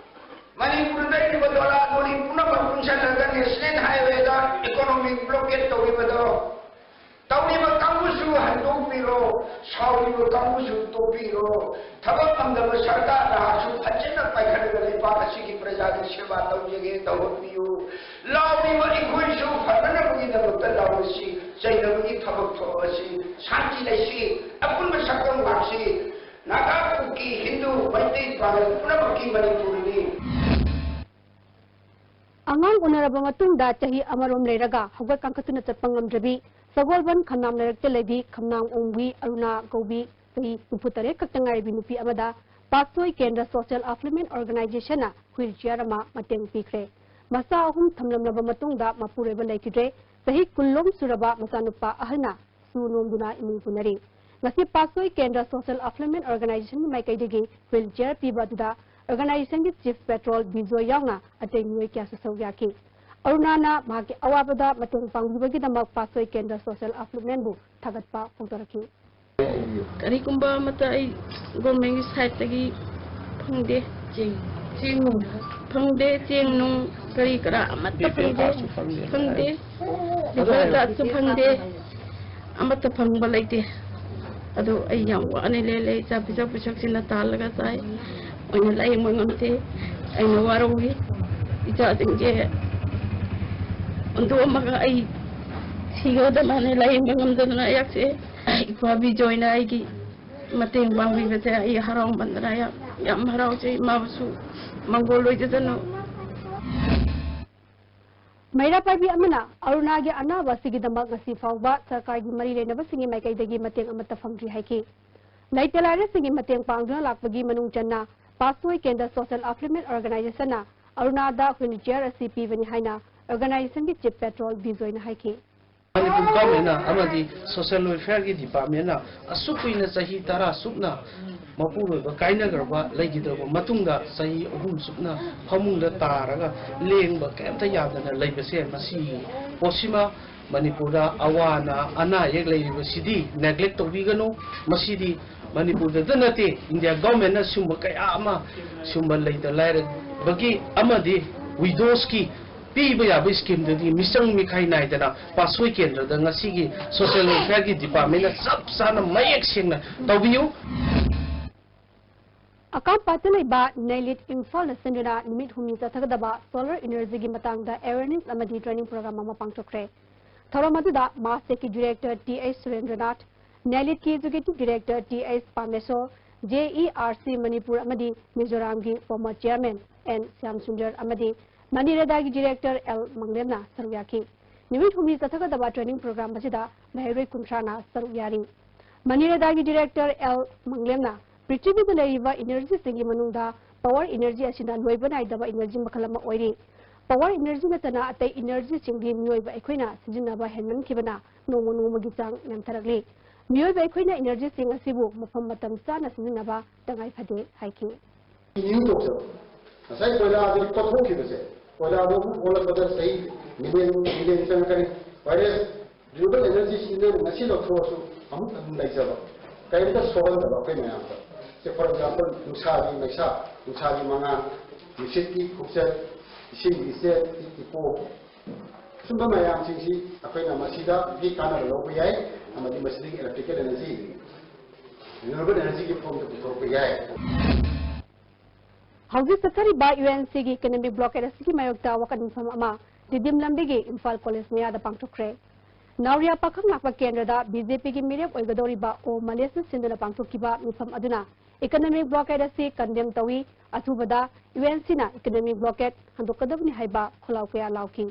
ꯃꯅꯤꯄꯨꯔꯗ ꯂꯩꯔꯤꯕ ꯗꯣꯂꯥ ꯗꯣꯂꯤ ꯄꯨꯝꯅꯃꯛ ꯄꯨꯟꯁꯤꯜꯂꯒ national highwayꯗ economic blockade ꯇꯧꯔꯤꯕꯗꯣ, ꯇꯧꯔꯤꯕ ꯀꯥꯡꯕꯨꯁꯨ ꯍꯟꯗꯣꯛꯄꯤꯔꯣ, ꯁꯥꯎꯔꯤꯕ ꯀꯥꯡꯕꯨꯁꯨ ꯇꯣꯛꯄꯤꯔꯣ꯫ ꯊꯕꯛ ꯉꯝꯗꯕ ꯁꯔꯀꯥꯔ ꯅꯍꯥꯁꯨ ꯐꯖꯅ ꯄꯥꯏꯈꯠꯂꯒ ꯂꯩꯕꯥꯛ ꯑꯁꯤꯒꯤ ꯄ꯭ꯔꯖꯥꯒꯤ ꯁꯦꯕꯥ ꯇꯧꯖꯒꯦ ꯇꯧꯍꯟꯕꯤꯌꯨ꯫ ꯂꯥꯎꯔꯤꯕ ꯑꯩꯈꯣꯏꯁꯨ ꯐꯅꯅꯕꯒꯤꯗꯃꯛꯇ ꯂꯥꯎꯔꯁꯤ, ꯆꯩꯅꯕꯒꯤ ꯊꯕꯛ ꯊꯣꯛꯑꯁꯤ, ꯁꯥꯟꯇꯤ ꯂꯩꯁꯤ, ꯑꯄꯨꯟꯕ ꯁꯛꯇꯝ ꯉꯥꯛꯁꯤ꯫ ꯅꯥꯒꯥ, ꯀꯨꯀꯤ, ꯍꯤꯟꯗꯨ, ꯃꯩꯇꯩ, ꯄꯥꯉꯜ ꯄꯨꯝꯅꯃꯛꯀꯤ ꯃꯅꯤꯄꯨꯔꯅꯤ꯫ ꯑꯉꯥꯡ ꯎꯅꯔꯕ ꯃꯇꯨꯡꯗ ꯆꯍꯤ ꯑꯃꯔꯣꯝ ꯂꯩꯔꯒ ꯍꯧꯒꯠ ꯀꯥꯡꯈꯠꯇꯨꯅ ꯆꯠꯄ ꯉꯝꯗ꯭ꯔꯕꯤ, ꯁꯒꯣꯜꯕꯟ ꯈꯝꯅꯥꯝ ꯂꯩꯔꯛꯇ ꯂꯩꯕꯤ ꯈꯝꯅꯥꯝ ꯑꯣꯡꯕꯤ ꯑꯔꯨꯅꯥ ꯀꯧꯕꯤ ꯆꯍꯤ ꯍꯨꯝꯐꯨ ꯇꯔꯦꯠ ꯈꯛꯇ ꯉꯥꯏꯔꯕꯤ ꯅꯨꯄꯤ ꯑꯃꯗ ꯄꯥꯠꯁꯣꯏ ꯀꯦꯟꯗ꯭ꯔ ꯁꯣꯁꯤꯌꯦꯜ ꯑꯐ꯭ꯂꯨꯃꯦꯟ ꯑꯣꯔꯒꯅꯥꯏꯖꯦꯁꯟꯅ ꯍ꯭ꯋꯤꯜ ꯆꯤꯌꯔ ꯑꯃ ꯃꯇꯦꯡ ꯄꯤꯈ꯭ꯔꯦ꯫ ꯃꯆꯥ ꯑꯍꯨꯝ ꯊꯝꯂꯝꯂꯕ ꯃꯇꯨꯡꯗ ꯃꯄꯨꯔꯣꯏꯕ ꯂꯩꯈꯤꯗ꯭ꯔꯦ꯫ ꯆꯍꯤ ꯀꯨꯟꯂꯣꯝ ꯁꯨꯔꯕ ꯃꯆꯥꯅꯨꯄꯥ ꯑꯍꯜꯅ ꯁꯨ ꯅꯣꯝꯗꯨꯅ ꯏꯃꯨꯡ ꯄꯨꯅꯔꯤ꯫ ꯉꯁꯤ ꯄꯥꯠꯁꯣꯏ ꯀꯦꯟꯗ꯭ꯔ ꯁꯣꯁꯤꯌꯦꯜ ꯑꯐ꯭ꯂꯨꯃꯦꯟ ꯑꯣꯔꯒꯅꯥꯏꯖꯦꯁꯟꯒꯤ ꯃꯥꯏꯀꯩꯗꯒꯤ ꯍ꯭ꯋꯤꯜ ꯆꯤꯌꯔ ꯄꯤꯕ ꯑꯗꯨꯗ ꯑꯣꯔꯒꯅꯥꯏꯖꯦꯁꯟꯒꯤ ꯆꯤꯐ ꯄꯦꯇ꯭ꯔꯣꯜ ꯕꯤꯖꯣꯏ ꯌꯥꯎꯅ ꯑꯇꯩ ꯃꯤꯑꯣꯏ ꯀꯌꯥꯁꯨ ꯁꯔꯨꯛ ꯌꯥꯈꯤ꯫ ꯑꯔꯨꯅꯥꯅ ꯃꯍꯥꯛꯀꯤ ꯑꯋꯥꯕꯗ ꯃꯇꯦꯡ ꯄꯥꯡꯕꯤꯕꯒꯤꯗꯃꯛ ꯄꯥꯠꯁꯣꯏ ꯀꯦꯟꯗ꯭ꯔ ꯁꯣꯁꯤꯌꯦꯜ ꯑꯐ꯭ꯂꯨꯃꯦꯟꯕꯨ ꯊꯥꯒꯠꯄ ꯐꯣꯡꯗꯣꯔꯛꯈꯤ꯫ ꯀꯔꯤꯒꯨꯝꯕ ꯑꯃꯠꯇ ꯑꯩ ꯒꯣꯔꯃꯦꯟꯒꯤ ꯁꯥꯏꯠꯇꯒꯤ ꯐꯪꯗꯦ꯫ ꯆꯦꯡ, ꯆꯦꯡ ꯅꯨꯡ? ꯐꯪꯗꯦ, ꯆꯦꯡ ꯅꯨꯡ ꯀꯔꯤ ꯀꯔꯥ ꯑꯃꯠꯇ ꯐꯪꯗꯦ꯫ ꯐꯪꯗꯦ꯫ ꯕꯤ ꯄꯤ ꯑꯦꯜ ꯀꯥꯔꯗꯁꯨ ꯐꯪꯗꯦ꯫ ꯕꯤ ꯄꯤ ꯑꯦꯜ ꯀꯥꯔꯗꯁꯨ ꯐꯪꯗꯦ꯫ ꯑꯃꯠꯇ ꯐꯪꯕ ꯂꯩꯇꯦ꯫ ꯑꯗꯨ ꯑꯩ ꯌꯥꯝ ꯋꯥꯅ ꯂꯦꯜꯂꯦ꯫ ꯏꯆꯥ ꯄꯤꯁꯛ ꯄꯤꯁꯛꯁꯤꯅ ꯇꯥꯜꯂꯒ ꯆꯥꯏ꯫ ꯑꯣꯏꯅ ꯂꯥꯌꯦꯡꯕ ꯉꯝꯗꯦ꯫ ꯑꯩꯅ ꯋꯥꯔꯧꯏ꯫ ꯏꯆꯥꯁꯤꯡꯁꯦ ꯍꯨꯟꯗꯣꯛꯑꯝꯃꯒ ꯑꯩ ꯁꯤꯒꯗꯕꯅꯦ꯫ ꯂꯥꯌꯦꯡꯕ ꯉꯝꯗꯗꯅ ꯑꯩꯍꯥꯛꯁꯦ ꯏꯄ꯭ꯋꯥ ꯕꯤꯖꯣꯏꯅ ꯑꯩꯒꯤ ꯃꯇꯦꯡ ꯄꯥꯡꯕꯤꯕꯁꯦ ꯑꯩ ꯍꯔꯥꯎꯃꯟꯗꯅ ꯌꯥꯝ, ꯌꯥꯝ ꯍꯔꯥꯎꯖꯩ꯫ ꯏꯃꯥꯕꯨꯁꯨ ꯃꯪꯒꯣꯜ ꯑꯣꯏꯖꯗꯅꯨ꯫ ꯃꯩꯔꯥ ꯄꯥꯏꯕꯤ ꯑꯃꯅ ꯑꯔꯨꯅꯥꯒꯤ ꯑꯅꯥꯕ ꯑꯁꯤꯒꯤꯗꯃꯛ ꯉꯁꯤ ꯐꯥꯎꯕ ꯁꯔꯀꯥꯔꯒꯤ ꯃꯔꯤ ꯂꯩꯅꯕꯁꯤꯡꯒꯤ ꯃꯥꯏꯀꯩꯗꯒꯤ ꯃꯇꯦꯡ ꯑꯃꯠꯇ ꯐꯪꯗ꯭ꯔꯤ ꯍꯥꯏꯈꯤ꯫ ꯂꯩꯇ ꯂꯥꯏꯔꯁꯤꯡꯒꯤ ꯃꯇꯦꯡ ꯄꯥꯡꯗꯨꯅ ꯂꯥꯛꯄꯒꯤ ꯃꯅꯨꯡ ꯆꯟꯅ ꯄꯥꯠꯁꯣꯏ ꯀꯦꯟꯗ꯭ꯔ ꯁꯣꯁꯤꯌꯦꯜ ꯑꯐ꯭ꯂꯨꯃꯦꯟ ꯑꯣꯔꯒꯅꯥꯏꯖꯦꯁꯟꯅ ꯑꯔꯨꯅꯥꯗ ꯍ꯭ꯋꯤꯜ ꯆꯤꯌꯔ ꯑꯁꯤ ꯄꯤꯕꯅꯤ ꯍꯥꯏꯅ ꯑꯣꯔꯒꯅꯥꯏꯖꯦꯁꯟꯒꯤ ꯆꯤꯐ ꯄꯦꯇ꯭ꯔꯣꯜ ꯕꯤꯖꯣꯏꯅ ꯍꯥꯏꯈꯤ꯫ ꯃꯅꯤꯄꯨꯔ ꯒꯚꯔꯟꯃꯦꯟꯅ ꯑꯃꯗꯤ ꯁꯣꯁꯤꯌꯦꯜ ꯋꯦꯜꯐꯤꯌꯔꯒꯤ ꯗꯤꯄꯥꯔꯠꯃꯦꯟꯅ ꯑꯁꯨꯛ ꯀꯨꯏꯅ ꯆꯍꯤ ꯇꯔꯥ ꯆꯨꯞꯅ ꯃꯄꯨꯔꯣꯏꯕ ꯀꯥꯏꯅꯈ꯭ꯔꯕ ꯂꯩꯈꯤꯗ꯭ꯔꯕ ꯃꯇꯨꯡꯗ ꯆꯍꯤ ꯑꯍꯨꯝ ꯆꯨꯞꯅ ꯐꯃꯨꯡꯗ ꯇꯥꯔꯒ ꯂꯦꯡꯕ ꯀꯩꯝꯇ ꯌꯥꯗꯅ ꯂꯩꯕꯁꯦ, ꯃꯁꯤꯒꯤ ꯄꯣꯠꯁꯤꯃ ꯃꯅꯤꯄꯨꯔꯗ ꯑꯋꯥ ꯑꯅꯥ, ꯑꯅꯥ ꯑꯌꯦꯛ ꯂꯩꯔꯤꯕꯁꯤꯗꯤ ꯅꯦꯒ꯭ꯂꯦꯛ ꯇꯧꯕꯤꯒꯅꯨ꯫ ꯃꯁꯤꯗꯤ ꯃꯅꯤꯄꯨꯔꯗꯇ ꯅꯠꯇꯦ, ꯏꯟꯗꯤꯌꯥ ꯒꯚꯔꯟꯃꯦꯟꯅ ꯁꯤꯒꯨꯝꯕ ꯀꯌꯥ ꯑꯃ, ꯁꯤꯒꯨꯝꯕ ꯂꯩꯇ ꯂꯥꯏꯔꯕꯒꯤ ꯑꯃꯗꯤ ꯋꯤꯗꯣꯁꯀꯤ ꯄꯤꯕ ꯌꯥꯕ ꯁ꯭ꯀꯤꯝꯗꯨꯗꯤ ꯃꯤꯆꯪ ꯃꯤꯈꯥꯏ ꯅꯥꯏꯗꯅ ꯄꯥꯠꯁꯣꯏ ꯀꯦꯟꯗ꯭ꯔꯗ ꯉꯁꯤꯒꯤ ꯁꯣꯁꯤꯌꯦꯜ ꯋꯦꯜꯐꯤꯌꯔꯒꯤ ꯗꯤꯄꯥꯔꯠꯃꯦꯟꯅ ꯆꯞ ꯆꯥꯅ ꯃꯌꯦꯛ ꯁꯦꯡꯅ ꯇꯧꯕꯤꯌꯨ꯫ ꯑꯀꯥꯝꯄꯥꯠꯇ ꯂꯩꯕ ꯅꯩꯂꯤꯠ ꯏꯝꯐꯥꯜꯗ ꯁꯤꯟꯗꯨꯅ ꯅꯨꯃꯤꯠ ꯍꯨꯝꯅꯤ ꯆꯠꯊꯒꯗꯕ ꯁꯣꯂꯔ ꯏꯅꯔꯖꯤꯒꯤ ꯃꯇꯥꯡꯗ ꯑꯦꯋꯦꯔꯅꯦꯁ ꯑꯃꯗꯤ ꯇ꯭ꯔꯦꯅꯤꯡ ꯄ꯭ꯔꯣꯒ꯭ꯔꯥꯝ ꯑꯃ ꯄꯥꯡꯊꯣꯛꯈ꯭ꯔꯦ꯫ ꯊꯧꯔꯝ ꯑꯗꯨꯗ ꯃꯥꯁꯇꯦꯛꯀꯤ ꯗꯤꯔꯦꯛꯇꯔ ꯇꯤ ꯑꯩꯆ ꯁꯨꯔꯦꯟꯗ꯭ꯔꯅꯥꯊ, ꯅꯩꯂꯤꯠꯀꯤ executive director T H Pameshor, J E R C Manipur ꯑꯃꯗꯤ ꯃꯤꯖꯣꯔꯥꯝꯒꯤ former chairman N Shyam Sundar ꯑꯃꯗꯤ ꯃꯅꯤꯔꯦꯗꯥꯒꯤ ꯗꯤꯔꯦꯛꯇꯔ ꯑꯦꯜ ꯃꯪꯂꯦꯝꯅ ꯁꯔꯨꯛ ꯌꯥꯈꯤ꯫ ꯅꯨꯃꯤꯠ ꯍꯨꯝꯅꯤ ꯆꯠꯊꯒꯗꯕ ꯇ꯭ꯔꯦꯅꯤꯡ ꯄ꯭ꯔꯣꯒ꯭ꯔꯥꯝ ꯑꯁꯤꯗ ꯃꯍꯩꯔꯣꯏ ꯀꯨꯟꯊ꯭ꯔꯥꯅ ꯁꯔꯨꯛ ꯌꯥꯔꯤ꯫ ꯃꯅꯤꯔꯦꯗꯥꯒꯤ ꯗꯤꯔꯦꯛꯇꯔ ꯑꯦꯜ ꯃꯪꯂꯦꯝꯅ ꯄ꯭ꯔꯤꯊꯤꯕꯤꯗ ꯂꯩꯔꯤꯕ ꯏꯅꯔꯖꯤꯁꯤꯡꯒꯤ ꯃꯅꯨꯡꯗ ꯄꯥꯋꯔ ꯏꯅꯔꯖꯤ ꯑꯁꯤꯅ ꯂꯣꯏꯕ ꯅꯥꯏꯗꯕ ꯏꯅꯔꯖꯤ ꯃꯈꯜ ꯑꯃ ꯑꯣꯏꯔꯤ꯫ ꯄꯥꯋꯔ ꯏꯅꯔꯖꯤ ꯅꯠꯇꯅ ꯑꯇꯩ ꯏꯅꯔꯖꯤꯁꯤꯡꯗꯤ ꯃꯤꯑꯣꯏꯕ ꯑꯩꯈꯣꯏꯅ ꯁꯤꯖꯤꯟꯅꯕ ꯍꯦꯟꯃꯟꯈꯤꯕꯅ ꯅꯣꯡꯃ ꯅꯣꯡꯃꯒꯤ ꯆꯥꯡ ꯅꯦꯝꯊꯔꯛꯂꯤ꯫ ꯃꯤꯑꯣꯏꯕ ꯑꯩꯈꯣꯏꯅ ꯏꯅꯔꯖꯤꯁꯤꯡ ꯑꯁꯤꯕꯨ ꯃꯐꯝ ꯃꯇꯝ ꯆꯥꯅ ꯁꯤꯖꯤꯟꯅꯕ ꯇꯉꯥꯏ ꯐꯗꯦ ꯍꯥꯏꯈꯤ꯫ ꯔꯤꯅ꯭ꯌꯨ ꯇꯧꯖꯕ꯫ ꯉꯁꯥꯏ ꯀꯣꯏꯂꯥꯗꯒꯤ ꯀꯣꯊꯣꯛꯈꯤꯕꯁꯦ, ꯀꯣꯏꯂꯥꯗꯣ ꯑꯃꯨꯛ ꯑꯣꯜꯂꯛꯄꯗ ꯆꯍꯤ ꯃꯤꯂꯤꯌꯟ ꯃꯤꯂꯤꯌꯟ ꯆꯪꯉꯛꯀꯅꯤ꯫ ꯋꯥꯏꯔꯦꯁ ꯔꯤꯅ꯭ꯌꯨꯕꯜ ꯑꯦꯅꯔꯖꯤꯁꯤꯅ ꯉꯁꯤ ꯂꯧꯊꯣꯛꯑꯁꯨ ꯑꯃꯨꯛ ꯑꯗꯨꯝ ꯂꯩꯖꯕ, ꯀꯔꯤꯝꯇ ꯁꯣꯛꯍꯟꯗꯕ ꯑꯩꯈꯣꯏ ꯃꯌꯥꯝꯗ꯫ ꯁꯦ, ꯐꯣꯔ ꯑꯦꯛꯖꯥꯝꯄꯜ, ꯅꯨꯡꯁꯥꯒꯤ ꯃꯩꯁꯥ, ꯅꯨꯡꯁꯥꯒꯤ ꯃꯉꯥꯜ, ꯅꯨꯡꯁꯤꯠꯀꯤ ꯈꯣꯡꯆꯠ, ꯏꯁꯤꯡꯒꯤ ꯏꯆꯦꯜ, ꯏꯀꯣ, ꯁꯨꯝꯕ ꯃꯌꯥꯝꯁꯤꯡꯁꯤ ꯑꯩꯈꯣꯏꯅ ꯃꯁꯤꯗꯒꯤ ꯀꯥꯟꯅꯕ ꯂꯧꯕ ꯌꯥꯏ, ꯑꯃꯗꯤ ꯃꯁꯤꯗꯒꯤ ꯏꯂꯦꯛꯇ꯭ꯔꯤꯀꯦꯜ ꯑꯦꯅꯔꯖꯤ, ꯔꯤꯅ꯭ꯌꯨꯑꯦꯕꯜ ꯑꯦꯅꯔꯖꯤꯒꯤ ꯐꯣꯔꯝꯗ ꯄꯨꯊꯣꯛꯄ ꯌꯥꯏ꯫ ꯍꯧꯖꯤꯛ ꯆꯠꯊꯔꯤꯕ ꯌꯨ ꯑꯦꯟ ꯁꯤꯒꯤ ꯏꯀꯅꯃꯤꯛ ꯕ꯭ꯂꯣꯀꯦꯠ ꯑꯁꯤꯒꯤ ꯃꯥꯌꯣꯛꯇ ꯋꯥꯀꯠ ꯃꯤꯐꯝ ꯑꯃ ꯇꯤꯗꯤꯝ ꯂꯝꯕꯤꯒꯤ ꯏꯝꯐꯥꯜ ꯀꯣꯂꯦꯖ ꯃꯌꯥꯗ ꯄꯥꯡꯊꯣꯛꯈ꯭ꯔꯦ꯫ ꯅꯥꯎꯔꯤꯌꯥ ꯄꯥꯈꯪ ꯂꯥꯛꯄ ꯀꯦꯟꯗ꯭ꯔꯗ ꯕꯤ ꯖꯦ ꯄꯤꯒꯤ ꯃꯤꯔꯦꯞ ꯑꯣꯏꯒꯗꯧꯔꯤꯕ ꯑꯣ ꯃꯂꯦꯁꯅ ꯁꯤꯟꯗꯨꯅ ꯄꯥꯡꯊꯣꯛꯈꯤꯕ ꯃꯤꯐꯝ ꯑꯗꯨꯅ ꯏꯀꯅꯃꯤꯛ ꯕ꯭ꯂꯣꯀꯦꯠ ꯑꯁꯤ ꯀꯟꯗꯦꯝ ꯇꯧꯏ꯫ ꯑꯊꯨꯕꯗ ꯌꯨ ꯑꯦꯟ ꯁꯤꯅ ꯏꯀꯅꯃꯤꯛ ꯕ꯭ꯂꯣꯀꯦꯠ ꯍꯟꯗꯣꯛꯀꯗꯕꯅꯤ ꯍꯥꯏꯕ ꯈꯣꯜꯂꯥꯎ ꯀꯌꯥ ꯂꯥꯎꯈꯤ꯫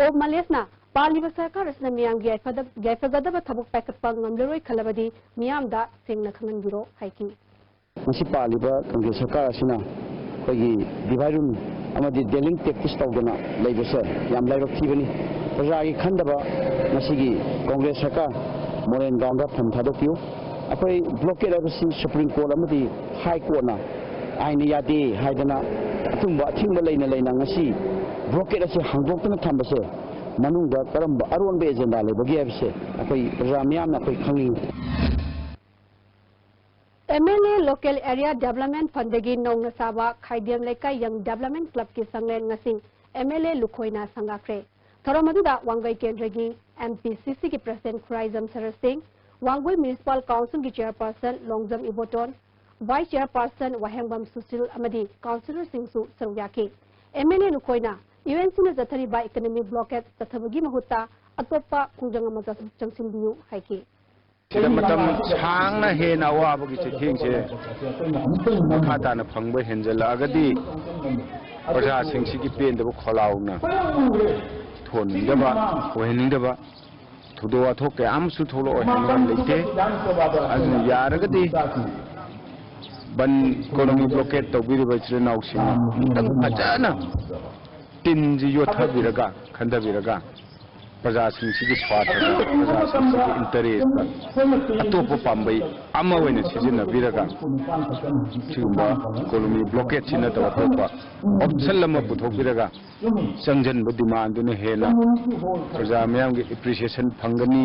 ꯑꯣ ꯃꯂꯦꯁꯅ ꯄꯥꯜꯂꯤꯕ ꯁꯔꯀꯥꯔ ꯑꯁꯤꯅ ꯃꯤꯌꯥꯝꯒꯤ ꯌꯥꯏꯐꯗ-, ꯌꯥꯏꯐꯒꯗꯕ ꯊꯕꯛ ꯄꯥꯏꯈꯠꯄ ꯉꯝꯂꯔꯣꯏ ꯈꯜꯂꯕꯗꯤ ꯃꯤꯌꯥꯝꯗ ꯁꯦꯡꯅ ꯈꯪꯍꯟꯕꯤꯔꯣ ꯍꯥꯏꯈꯤ꯫ ꯃꯁꯤ ꯄꯥꯜꯂꯤꯕ ꯀꯪꯒ꯭ꯔꯦꯁ ꯁꯔꯀꯥꯔ ꯑꯁꯤꯅ ꯑꯩꯈꯣꯏꯒꯤ divide rule ꯑꯃꯗꯤ dealing tactics ꯇꯧꯗꯅ ꯂꯩꯕꯁꯦ ꯌꯥꯝ ꯂꯥꯏꯕꯛ ꯊꯤꯕꯅꯤ꯫ ꯄ꯭ꯔꯖꯥꯒꯤ ꯈꯟꯗꯕ ꯉꯁꯤꯒꯤ ꯀꯪꯒ꯭ꯔꯦꯁ ꯁꯔꯀꯥꯔ ꯃꯣꯔꯦꯜ ꯒ꯭ꯔꯥꯎꯟꯗ ꯐꯝ ꯊꯥꯗꯣꯛꯄꯤꯌꯨ꯫ ꯑꯩꯈꯣꯏ ꯕ꯭ꯂꯣꯀꯦꯠ ꯍꯥꯏꯕꯁꯤ ꯁꯨꯄ꯭ꯔꯤꯝ ꯀꯣꯔꯠ ꯑꯃꯗꯤ ꯍꯥꯏ ꯀꯣꯔꯠꯅ ꯑꯥꯏꯟꯅ ꯌꯥꯗꯦ ꯍꯥꯏꯗꯅ ꯑꯆꯨꯝꯕ ꯑꯊꯤꯡꯕ ꯂꯩꯅ ꯂꯩꯅ ꯉꯁꯤ ꯕ꯭ꯂꯣꯀꯦꯠ ꯑꯁꯤ ꯍꯥꯡꯗꯣꯛꯇꯅ ꯊꯝꯕꯁꯦ ꯃꯅꯨꯡꯗ ꯀꯔꯝꯕ ꯑꯔꯣꯟꯕ ꯑꯦꯖꯦꯟꯗꯥ ꯂꯩꯕꯒꯦ ꯍꯥꯏꯕꯁꯦ ꯑꯩꯈꯣꯏ ꯄ꯭ꯔꯖꯥ ꯃꯤꯌꯥꯝꯅ ꯑꯩꯈꯣꯏ ꯈꯪꯅꯤꯡꯏ꯫ M L A Local Area Development Fundꯗꯒꯤ ꯅꯧꯅ ꯁꯥꯕ ꯈꯥꯏꯗꯦꯝ ꯂꯩꯀꯥꯏ Young Development Clubꯀꯤ ꯁꯪꯂꯦꯟ ꯉꯁꯤꯡ ꯑꯦꯝ ꯑꯦꯜ ꯑꯦ ꯂꯨꯈꯣꯏꯅ ꯁꯪꯒꯥꯈ꯭ꯔꯦ꯫ ꯊꯧꯔꯝ ꯑꯗꯨꯗ ꯋꯥꯡꯒꯩ ꯀꯦꯟꯗ꯭ꯔꯒꯤ ꯑꯦꯝ ꯄꯤ ꯁꯤ ꯁꯤꯒꯤ ꯄ꯭ꯔꯁꯤꯗꯦꯟꯠ ꯈꯨꯔꯥꯏꯖꯝ ꯁꯔꯠ ꯁꯤꯡ, ꯋꯥꯡꯒꯣꯏ ꯃ꯭ꯌꯨꯅꯤꯁꯤꯄꯥꯜ ꯀꯥꯎꯟꯁꯤꯜꯒꯤ ꯆꯦꯌꯔꯄꯔꯁꯟ ꯂꯣꯡꯖꯝ ꯏꯕꯣꯇꯣꯟ, ꯚꯥꯏꯁ ꯆꯦꯌꯔꯄꯔꯁꯟ ꯋꯥꯍꯦꯡꯕꯝ ꯁꯨꯁꯤꯜ ꯑꯃꯗꯤ ꯀꯥꯎꯟꯁꯤꯂꯔꯁꯤꯡꯁꯨ ꯁꯔꯨꯛ ꯌꯥꯈꯤ꯫ ꯑꯦꯝ ꯑꯦꯜ ꯑꯦ ꯂꯨꯈꯣꯏꯅ ꯌꯨ ꯑꯦꯟ ꯁꯤꯅ ꯆꯠꯊꯔꯤꯕ ꯏꯀꯅꯃꯤꯛ ꯕ꯭ꯂꯣꯀꯦꯠ ꯆꯠꯊꯕꯒꯤ ꯃꯍꯨꯠꯇ ꯑꯇꯣꯞꯄ ꯈꯣꯡꯖꯪ ꯑꯃ ꯆꯪꯁꯤꯟꯕꯤꯌꯨ ꯍꯥꯏꯈꯤ꯫ ꯁꯤꯗ ꯃꯇꯝ ꯁꯥꯡꯅ ꯍꯦꯟꯅ ꯑꯋꯥꯕꯒꯤ ꯆꯩꯊꯦꯡꯁꯦ ꯃꯈꯥ ꯇꯥꯅ ꯐꯪꯕ ꯍꯦꯟꯖꯜꯂꯛꯑꯒꯗꯤ ꯄ꯭ꯔꯖꯥꯁꯤꯡꯁꯤꯒꯤ ꯄꯦꯟꯗꯕ ꯈꯣꯜꯂꯥꯎꯅ ꯊꯣꯟꯅꯤꯡꯗꯕ, ꯑꯣꯏꯍꯟꯅꯤꯡꯗꯕ ꯊꯧꯗꯣꯛ ꯋꯥꯊꯣꯛ ꯀꯌꯥ ꯑꯃꯁꯨ ꯊꯣꯛꯂꯛꯑꯣꯏ ꯍꯥꯏꯅ ꯂꯩꯇꯦ꯫ ꯑꯗꯨꯅ ꯌꯥꯔꯒꯗꯤ ꯕꯟ ꯏꯀꯣꯅꯣꯃꯤ ꯕ꯭ꯂꯣꯀꯦꯠ ꯇꯧꯕꯤꯔꯤꯕ ꯏꯆꯤꯜ ꯏꯅꯥꯎꯁꯤꯡ ꯑꯃꯨꯛꯇꯪ ꯐꯖꯅ ꯇꯤꯟꯁꯤ ꯌꯣꯠꯊꯕꯤꯔꯒ, ꯈꯟꯊꯕꯤꯔꯒ ꯄ꯭ꯔꯖꯥꯁꯤꯡꯁꯤꯒꯤ ꯁ꯭ꯋꯥꯔꯊꯗ, ꯄ꯭ꯔꯖꯥꯁꯤꯡꯁꯤꯒꯤ ꯏꯟꯇꯔꯦꯁꯇ ꯑꯇꯣꯞꯄ ꯄꯥꯝꯕꯩ ꯑꯃ ꯑꯣꯏꯅ ꯁꯤꯖꯤꯟꯅꯕꯤꯔꯒ ꯁꯤꯒꯨꯝꯕ ꯏꯀꯣꯅꯣꯃꯤ ꯕ꯭ꯂꯣꯀꯦꯠꯁꯤ ꯅꯠꯇꯕ ꯑꯇꯣꯞꯄ ꯑꯣꯞꯁꯟ ꯑꯃ ꯄꯨꯊꯣꯛꯄꯤꯔꯒ ꯆꯪꯁꯤꯟꯕ ꯗꯤꯃꯥꯟꯗꯨꯅ ꯍꯦꯟꯅ ꯄ꯭ꯔꯖꯥ ꯃꯤꯌꯥꯝꯒꯤ ꯑꯦꯄ꯭ꯔꯤꯁꯤꯌꯦꯁꯟ ꯐꯪꯒꯅꯤ꯫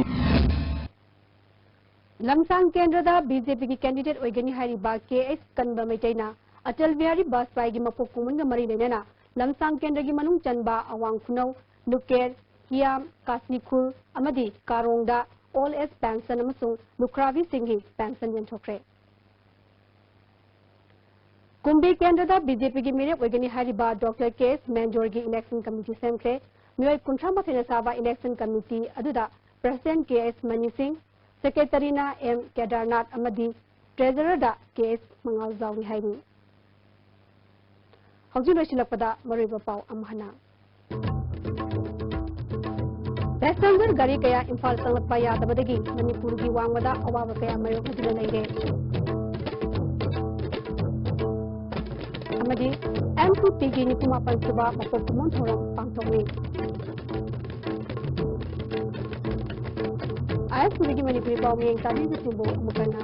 ꯂꯝꯁꯥꯡ ꯀꯦꯟꯗ꯭ꯔꯗ ꯕꯤ ꯖꯦ ꯄꯤꯒꯤ ꯀꯦꯟꯗꯤꯗꯦꯠ ꯑꯣꯏꯒꯅꯤ ꯍꯥꯏꯔꯤꯕ ꯀꯦ ꯑꯩꯆ ꯀꯟꯕ ꯃꯩꯇꯩꯅ ꯑꯇꯜ ꯕꯤꯍꯥꯔꯤ ꯕꯥꯖꯄꯥꯏꯒꯤ ꯃꯄꯣꯛ ꯀꯨꯝꯑꯣꯟꯒ ꯃꯔꯤ ꯂꯩꯅꯅ ꯂꯝꯁꯥꯡ ꯀꯦꯟꯗ꯭ꯔꯒꯤ ꯃꯅꯨꯡ ꯆꯟꯕ ꯑꯋꯥꯡ ꯈꯨꯅꯧ, ꯂꯨꯀꯦꯔ, ꯍꯤꯌꯥꯝ, ꯀꯥꯁꯤꯈꯨꯜ ꯑꯃꯗꯤ ꯀꯥꯔꯣꯡꯗ ꯑꯣꯜ ꯑꯦꯖ ꯄꯦꯟꯁꯟ ꯑꯃꯁꯨꯡ ꯂꯨꯈ꯭ꯔꯥꯕꯤꯁꯤꯡꯒꯤ ꯄꯦꯟꯁꯟ ꯌꯦꯟꯊꯣꯛꯈ꯭ꯔꯦ꯫ ꯀꯨꯝꯕꯤ ꯀꯦꯟꯗ꯭ꯔꯗ ꯕꯤ ꯖꯦ ꯄꯤꯒꯤ ꯃꯤꯔꯦꯞ ꯑꯣꯏꯒꯅꯤ ꯍꯥꯏꯔꯤꯕ ꯗꯣꯛꯇꯔ ꯀꯦ ꯑꯦꯁ ꯃꯦꯟꯖꯣꯔꯒꯤ ꯏꯂꯦꯛꯁꯟ ꯀꯃꯤꯇꯤ ꯁꯦꯝꯈ꯭ꯔꯦ꯫ ꯃꯤꯑꯣꯏ ꯀꯨꯟꯊ꯭ꯔꯥ ꯃꯥꯊꯣꯏꯅ ꯁꯥꯕ ꯏꯂꯦꯛꯁꯟ ꯀꯃꯤꯇꯤ ꯑꯗꯨꯗ ꯄ꯭ꯔꯁꯤꯗꯦꯟꯠ ꯀꯦ ꯑꯦꯁ ꯃꯅꯤ ꯁꯤꯡ, ꯁꯦꯀ꯭ꯔꯦꯇꯔꯤꯅ ꯑꯦꯝ ꯀꯦꯗꯥꯔꯅꯥꯊ ꯑꯃꯗꯤ ꯇ꯭ꯔꯦꯖꯔꯔꯗ ꯀꯦ ꯑꯦꯁ ꯃꯉꯥꯜ ꯌꯥꯎꯔꯤ ꯍꯥꯏꯔꯤ꯫ ꯍꯧꯖꯤꯛ ꯂꯣꯏꯁꯤꯜꯂꯛꯄꯗ ꯃꯔꯨꯑꯣꯏꯕ ꯄꯥꯎ ꯑꯃꯨꯛ ꯍꯟꯅ꯫ ꯄꯦꯁꯦꯟꯖꯔ ꯒꯥꯔꯤ ꯀꯌꯥ ꯏꯝꯐꯥꯜ ꯆꯪꯂꯛꯄ ꯌꯥꯗꯕꯗꯒꯤ ꯃꯅꯤꯄꯨꯔꯒꯤ ꯋꯥꯡꯃꯗ ꯑꯋꯥꯕ ꯀꯌꯥ ꯃꯥꯌꯣꯛꯅꯗꯨꯅ ꯂꯩꯔꯦ꯫ ꯑꯃꯗꯤ ꯑꯦꯝ ꯁꯤ ꯄꯤꯒꯤ ꯅꯤꯐꯨ ꯃꯥꯄꯟ ꯁꯨꯕ ꯃꯄꯣꯛ ꯀꯨꯝꯑꯣꯟ ꯊꯧꯔꯝ ꯄꯥꯡꯊꯣꯛꯂꯤ꯫ ꯑꯥꯏ ꯑꯦꯁ ꯇꯤ ꯚꯤꯒꯤ ꯃꯅꯤꯄꯨꯔꯤ ꯄꯥꯎ ꯃꯤꯌꯦꯡ ꯇꯥꯕꯤꯕꯁꯤꯡꯕꯨ ꯑꯃꯨꯛ ꯍꯟꯅ